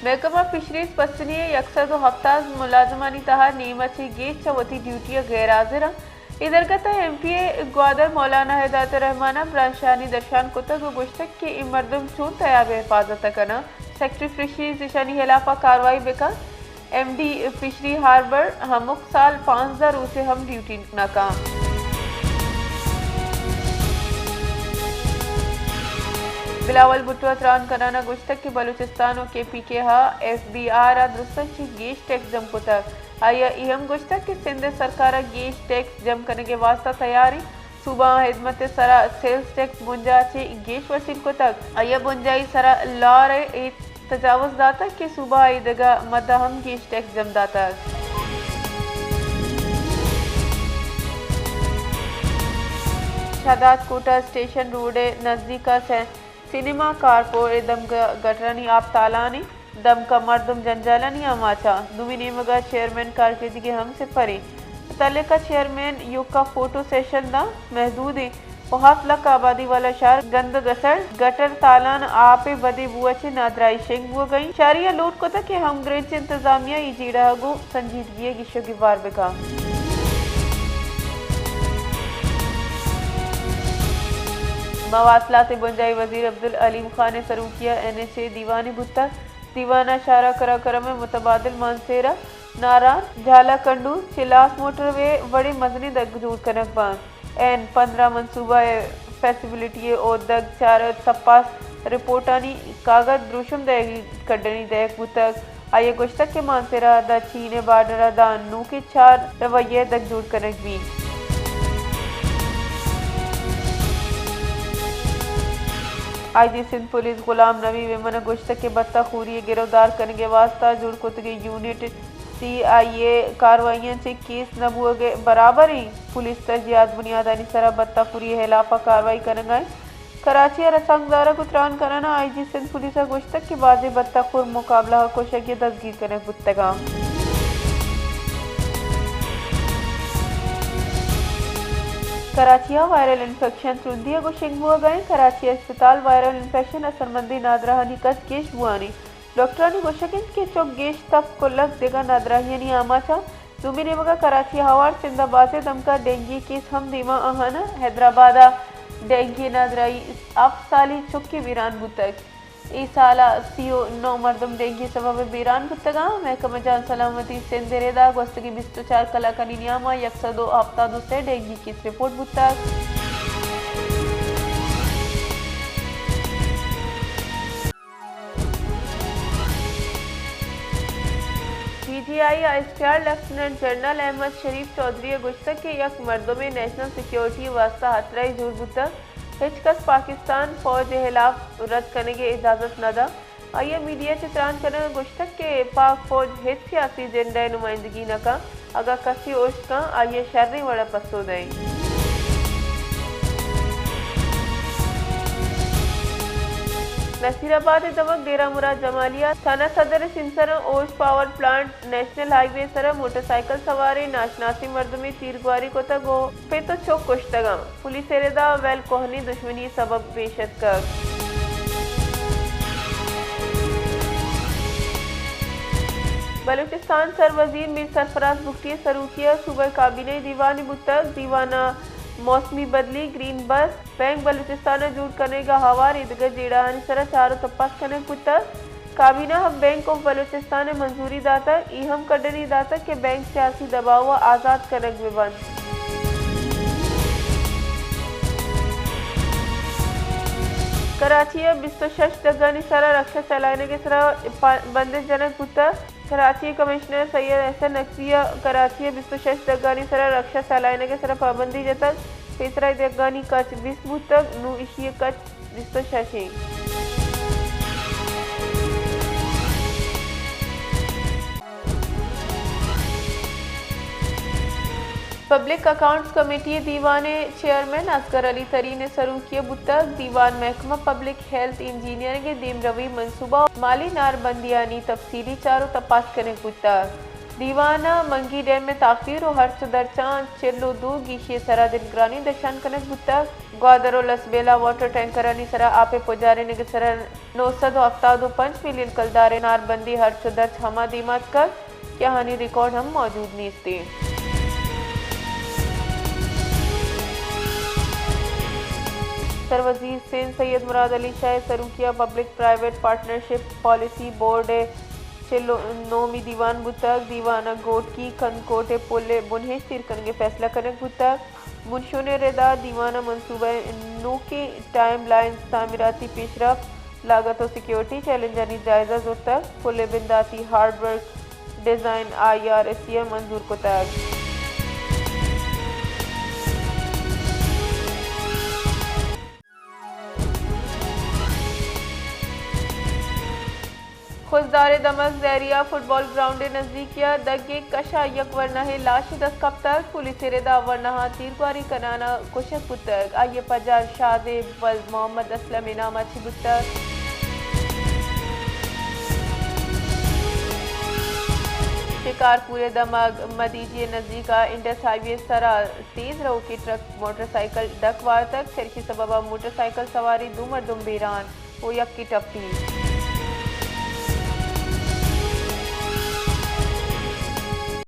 محکمہ فشریز پسنی ء یک سد و ہپتاد ملازمانی تہا نیم ء چہ گیش چہ وتی ڈیوٹی ء غیر حاضر انت۔ اے درگت ء ایم پی اے گوادر مولانا ہدایت الرحمان ء برانشانی درشان کتگ و گوشتگ کہ اے مردم چون تیاب ء حفاظت ء کناں، سیکرٹری فشریز اشانی ہلاف ء کاروائی بہ کنت۔ ایم ڈی فشری ہاربر ہمک سال پانزدہ روچے ہم ڈیوٹی نہ کاں۔ بلاول بھٹو ء تران کنان ء گوشتگ کہ بلوچستان و کے پی کے ء ایف بی آر ء درستاں چہ گیش ٹیکس جم کتگ۔ آئی ء اے ہم گوشتگ کہ سندھ ء سرکار ء گیش ٹیکس جم کنگ ء واستہ تیار انت۔ صوبہ آں ہدمت ء سرا سیلز ٹیکس بنجاہ ء چہ گیش وصول کتگ۔ آئی ء بنجاہی سرا لار ء اے تجاوز داتگ کہ صوبہ ء اے دگہ مد ء ہم گیش ٹیکس جم داتگ۔ شہداد کوٹہ اسٹیشن روڈ ء نزدیک ء سہ سینما کارپور ء دمگ ء گٹرانی آپ تالان انت، دمگ ء مردم جنجالانی آماچ انت۔ دومی نیمگ ء چیئرمین کارکردگی ہم سپر انت۔ متعلقہ چیئرمین یوکا فوٹو سیشن داں محدود انت و ہفت لکھ آبادی والا شہر گند و گسڑ، گٹر تالان، آپ ء بدیں بو ء چہ نادراہی شنگ بوگ ء انت۔ شہری ء لوٹ کتگ کہ ہمگرنچ انتظامیہ اے جیڑہ ء گوں سنجیدگی ء گیش و گیوار بہ کنت۔ مواصلات ء بنجاہی وزیر عبدالعلیم خان ء سروکی ء این ایچ اے دیوانے بوتگ۔ دیوان ء شاہراہ قراقرم ء متبادل مانسیرا، ناران، جھالا کنڈو چہ لاس موٹر وے وڑیں مزنیں دگ جوڑ کنگ بنت۔ این پندرہ منصوبہ ء فیسیبلٹی ء دگ چار ء تپاس رپورٹانی کاگد دروشم دئیگی کڈنی دئیگ بوتگ۔ آئی ء گوشتگ کہ مانسیرا ء داں چین ء بارڈر ء داں نوکیں چار رویہ ء دگ جوڑ کنگ بیت۔ آئی جی سندھ پولیس غلام نبی میمن ء گوشتگ کہ بتہ خوری ء گرودار کنگ ء واستہ جوڑ کتگیں یونٹ سی آئی اے کاروائیاں چہ کیس نہ بوگ ء برابر انت۔ پولیس ترجیحات بنیادانی سرا بتہ خوری ء ہلاف ء کاروائی کنگ ء انت۔ کراچی ء رسانکدار ء گوں تران کنان ء آئی جی سندھ پولیس ء گوشتگ کہ بازیں بتہ خور مقابلہ ء کشگی ء دزگیر کنگ بوتگ انت۔ کراچی ء وائرل انفیکشن ترندی ء گوں شنگ بوگ ء انت۔ کراچی ء اسپتال وائرل انفیکشن ء اثرمندیں نادراہانی کچ گیش بوان انت۔ ڈاکٹرانی گوشگ انت کہ چک گیش تپ کلگ دگہ نادراہیانی آماچ انت۔ دومی نیمگ ء کراچی ء ہوار سندھ ء بازیں دمگ ء ڈینگی کیس ہم دیما آہان ء۔ حیدرآباد ء ڈینگی نادراہی ہفت سالی چکے بیران بوتگ۔ اے سال ء سی و نو مردم ڈینگی سبب ء بیران بوتگ انت۔ محکمہ جان سلامتی سندھ ء ردا گوستگیں بیست و چار کلاکانی نیام ء یک سد و ہپتاد و سے ڈینگی کیس رپورٹ بوتگ۔ D G I I S P R lieutenant general Ahmed Sharif Chaudhry ء گوشتگ کہ یک مردمے نیشنل سیکیورٹی ء واستہ ہترہ ء جوڑ بوتگ، ہچ کس پاکستان فوج ء ہلاف رد کنگ ء اجازت نہ دنت۔ آئی ء میڈیا چہ تران کنگ ء گوشتگ کہ پاک فوج ہچ سیاسی ایجنڈا ء نمائندگی نہ کنت، اگاں کسے اوشت کنت، آئی ء شریں وڑ ء پسو دئیں۔ نصیر آباد ء دمگ ڈیرہ مراد جمالی ء تھانہ صدر ء سیمسراں اوشت پاور پلانٹ نیشنل ہائی وے ء سر ء موٹر سائیکل سواریں ناشناسیں مردمے تیرگواری کتگ ء پت ء چک کشتگ انت۔ پولیس ء ردا ویل کوہنیں دژمنی ء سبب پیش اتکگ۔ بلوچستان سر وزیر میر سرفراز بگٹی ء سروکی ء صوبائی کابینہ ء دیوانے بوتگ۔ دیوان ء موسمی بدلی، گرین بس، بینک بلوچستان ء جوڑ کنگ ء ہوار ایدگہ جیڑہانی سرا چار ء تپاس کنگ بوتگ۔ کابینہ ء بینک آف بلوچستان ء منظوری داتگ، اے ہم کڈنی داتگ کہ بینک سیاسی دباؤ ء آزات کنگ بہ بنت۔ کراچی ء بیست و شش ڈگانی سرا رکشہ چلائینگ ء سرا پا-، بندش جنگ بوتگ۔ کراچی ء کمشنر سید احسن نقوی ء کراچی ء بیست و شش ڈگانی سرا رکشہ چلائینگ ء سرا پابندی جتگ۔ پیسرا اے ڈگانی کچ بیست بوتگ، نوں ایشی ء کچ بیست و شش انت۔ پبلک اکاؤنٹس کمیٹی ء دیوان ء چیئرمین اصغر علی ترین ء سروکی ء بوتگ۔ دیوان محکمہ پبلک ہیلتھ انجینئرنگ ء دیمروی منصوبہ ء مالی ناربندیانی تفصیلی چار ء تپاس کنگ بوتگ۔ دیوان ءَ منگی ڈیم ءِ تاخیر ءُ ہرچ ءُ درچاں چل ءُ دو گیشی ءِ سرا دلگرانی درشان کنگ بوتگ۔ گوادر ءُ لسبیلہ واٹر ٹینکرانی سرا آپ ءِ پجارینگ ءِ سرا نو سد ءُ ہفتاد ءُ پنچ ملین کلدار ءِ ناربندی ہرچ ءُ درچ ہما دیم ءَ اتکگ کہ آہانی ریکارڈ ہم موجود نیست انت۔ سروزیر سندھ سید مراد علی شاہ ءِ سروکی ءَ public private partnership policy board ءِ چل ءُ نومی دیوان بوتگ۔ دیوان ءَ گھوٹکی کندکوٹ ءِ پل ءِ بنہشت ایر کنگ ءِ فیصلہ کنگ بوتگ۔ بنشون ءِ ردا دیوان ءَ منصوبہ ءِ نوکیں ٹائم لائنز، تعمیراتی پیشرفت، لاگت ءُ سیکیورٹی چیلنجانی جائزہ زرتگ۔ پل ءِ بنداتی hard work design I R S C ءَ منظور کتگ۔ خضدار ءِ دمگ زہریہ فٹبال گراؤنڈ ءِ نزیکی ءَ دگہ کش ءَ یک ورناہے لاش دست کپتگ۔ پولیس ءِ ردا ورناہاں تیرگواری کنان ءَ کشگ بوتگ۔ آئی ءِ پجار شادیب ولد محمد اسلم ءِ نام ءَ چہ بوتگ۔ شکارپور ءِ دمگ مدیجی ءِ نزیک ءَ انڈس ہائی وے ءِ سرا تیز روکی ٹرک موٹر سائیکل ڈک وارتگ، چریشی سبب ءَ موٹر سائیکل سواری دو مردم بیران ءُ یکے ٹپی۔